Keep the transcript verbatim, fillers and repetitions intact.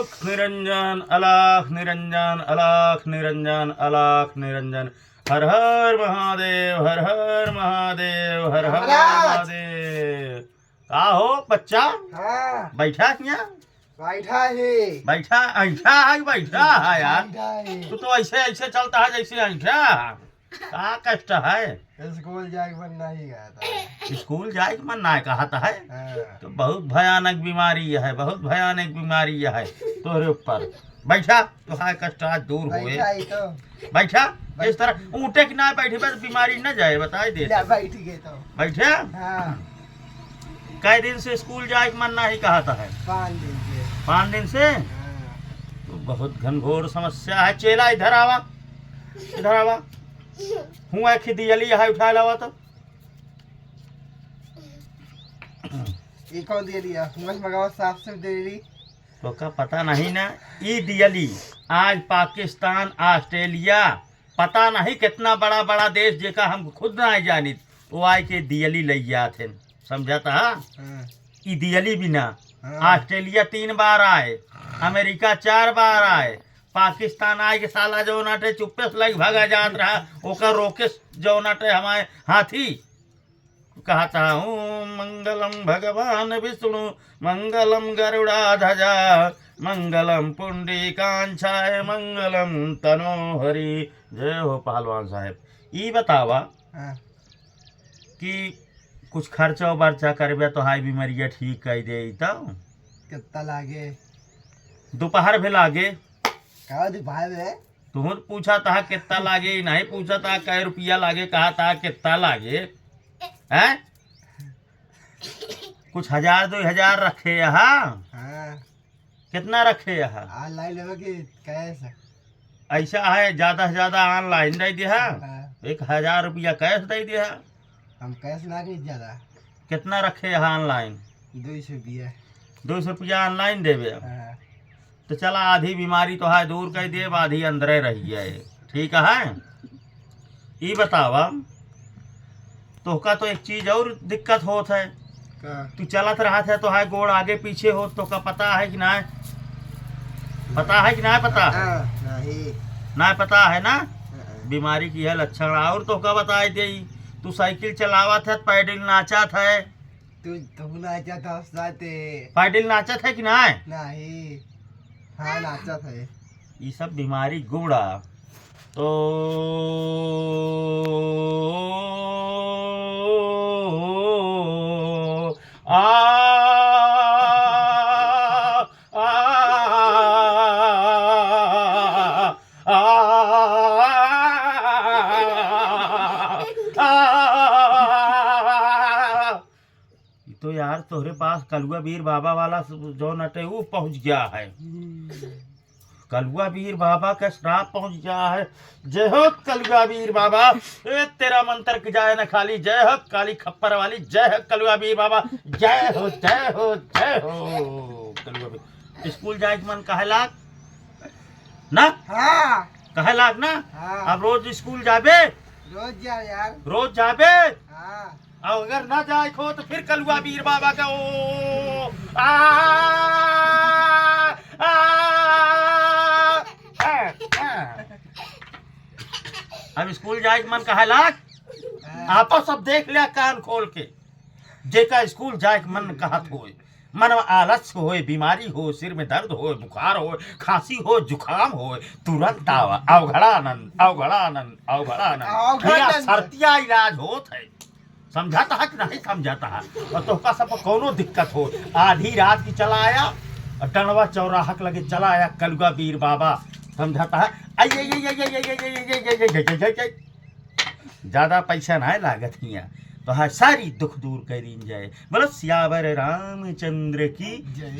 निरंजन, अलख निरंजन, अलख निरंजन, अलख निरंजन। हर हर महादेव, हर हर महादेव, हर हर महाराज। महादेव। का हो बच्चा? हाँ। बैठा हियाँ? बैठा ही। बैठा, ऐठा है, बैठा है यार। बैठा ही। तू तो ऐसे, ऐसे चलता है जैसे ऐठा। का कष्ट है? स्कूल जाए के मन नहीं कहता है। स्कूल जाए के मन नहीं कहता है? हाँ। तो बहुत भयानक बीमारी है, बहुत भयानक बीमारी है तोहरे ऊपर। बैठा, तोहार कष्ट आज दूर होए। बैठा ही तो। बैठा, बैठ- इस तरह ऊँटे की ना बैठी, बस बीमारी न जाए, बताई दे। ले, बैठ गए तो। बैठे? हाँ। कै दिन से स्कूल जाए के मन नहीं कहता है? पाँच दिन से। पाँच दिन से? हाँ। तो बहुत घनघोर समस्या है। चेला, इधर आवा, इधर आवा। हुआँ एक दियली है, उठा लावा तो। ये कौन दियली है? हुआँ से मंगावा, साफ से दियली। तोका पता नहीं ना, ई दियली आज पाकिस्तान, ऑस्ट्रेलिया, पता नहीं कितना बड़ा बड़ा देश, जेका हम खुद नहीं जानित, वो आए के दियली लइ जात हैं। समझत हा? हाँ। ई दियली बिना हाँ। ऑस्ट्रेलिया तीन बार आए, अमेरिका चार बार आए, पाकिस्तान आए के साला जौन आटे चुप्पे से लग भागा जात रहा, ओकर रोके जौन आटे हमारे हाथी। कहत हा, ओम मंगलम भगवान विष्णु, मंगलम गरुड़ाध्वजा, मंगलम पुंडरीकाक्षाय, मंगलम तनोहरि। जय हो पहलवान साहेब। ई बतावा हाँ। कि कुछ खर्चा बर्चा करबे तो हाई बीमारिया ठीक कर दे तो? कितना लागे? दोपहर भी लागे। का दोपहर में? तुहूँ पूछा तहा कितना लागे, नहीं पूछा तहा कै रुपया लागे, कहा तहा कितना लागे, हैं? कुछ हजार दो हजार रखे यहाँ। हाँ। कितना रखे यहाँ? ऑनलाइन लेवे कि कैश? ऐसा है, ज्यादा से ज्यादा ऑनलाइन दे दिया, हाँ। एक हजार रुपया कैश दे दिया। हम कैश ना रही ज्यादा। कितना रखे यहाँ ऑनलाइन? दो सौ रुपया। दो सौ रुपया ऑनलाइन देवे? हाँ। तो चला, आधी बीमारी तो है दूर कर देब, आधी अंदरे रह जाए। ठीक है, ई बतावा, तोहका तो एक चीज और दिक्कत होत है। का? तू चलत रहत है तो है गोड़ आगे पीछे होत, तोहका पता है कि ना? पता है कि ना पता है? हाँ, नहीं। ना पता है ना? हाँ। बीमारी की है लक्षण। और तोहका बताई देई, तू साइकिल चलावत है, पैडल नाचत है। तू, तू नाचत हस साथे। पाटिल नाचत है कि नाय? नहीं। हाँ, नाचत है। ई सब बीमारी गुड़ा। तो आ, आ, आ, आ, ई तो यार तोहरे पास कलुआ बीर बाबा वाला स-, जौन अटे ऊ पहुँच गया है। हम्म। कलुआ बीर बाबा का श्राप पहुँच गया है। जय हो कलुआ बीर बाबा, ए तेरा मंत्र की जाए न खाली। जय हो काली खप्पर वाली, जय हो कलुआ बीर बाबा, जय हो, जय हो, जय हो कलुआ बीर। स्कूल जाए के मन काहे लाग ना? हाँ। काहे लाग ना? हाँ। अब रोज स्कूल जाबे? रोज जा यार। रोज जाबे? हाँ। और अगर ना जाए को तो फिर कलुआ बीर बाबा का ओ, आ, आ, आ, आ। अब स्कूल जाए के मन काहे लाग? हाँ। आपो सब देख लिया कान खोल के, जेका स्कूल जाए के मन कहत होए, मन में आलस होए, बीमारी हो, सिर में दर्द होए, बुखार होए, खांसी हो, जुकाम होए, तुरंत आवा। अवघड़ानंद, अवघड़ानंद, अवघड़ानंद। अवघड़ानंद। हियाँ सरतिया इलाज होत है। समझाता है कि नहीं समझाता है? और तोहका सब कौनो दिक्कत हो, आधी रात की चला आया और डंडवा चौराहा के लगे चला आया कलुआ बीर बाबा। समझाता है? आई, आई, आई, आई। ज्यादा पैसा ना लागत हियाँ, तो हाँ, सारी दुख दूर करीन जाए। बोलो सियावर रामचंद्र की जय।